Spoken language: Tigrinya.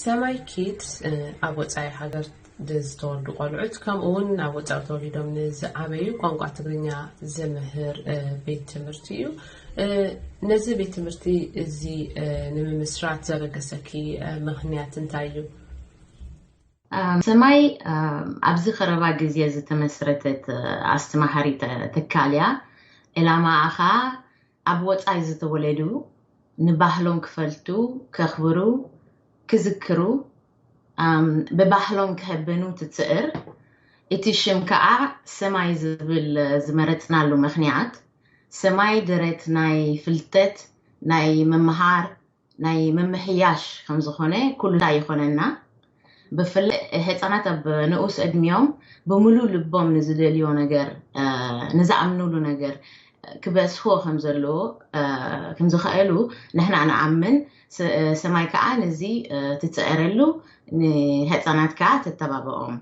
ሰማይ ኪድስ ኣብ ወፃኢ ሃገር ዝተወልዱ ቆልዑት፣ ከምኡ እውን ኣብ ወፃኢ ተወሊዶም ንዝዓበዩ ቋንቋ ትግርኛ ዝምህር ቤት ትምህርቲ እዩ። ነዚ ቤት ትምህርቲ እዚ ንምምስራት ዘበገሰኪ ምኽንያት እንታይ እዩ? ሰማይ ኣብዚ ቀረባ ግዜ ዝተመስረተት ኣስተማሃሪት ትካል እያ። ዕላማኣ ኸኣ ኣብ ወፃኢ ዝተወለዱ ንባህሎም ክፈልጡ፣ ከኽብሩ፣ ክዝክሩ፣ ብባህሎም ክህበኑ ትፅእር። እቲ ሽም ከዓ ሰማይ ዝብል ዝመረፅናሉ ምኽንያት፣ ሰማይ ደረት ናይ ፍልጠት፣ ናይ ምምሃር፣ ናይ ምምሕያሽ ከምዝኾነ ኩሉ ይኾነና። ብፍላይ ህፃናት ኣብ ንኡስ ዕድሚኦም ብምሉእ ልቦም ንዝደልዮ ነገር፣ ንዝኣምኑሉ ነገር ክበፅሕዎ ከምዘለዎ ከምዝኽእሉ ንሕና ንኣምን። ሰማይ ከዓ ነዚ ትፅዕረሉ፣ ንህፃናት ከዓ ተተባብዖም።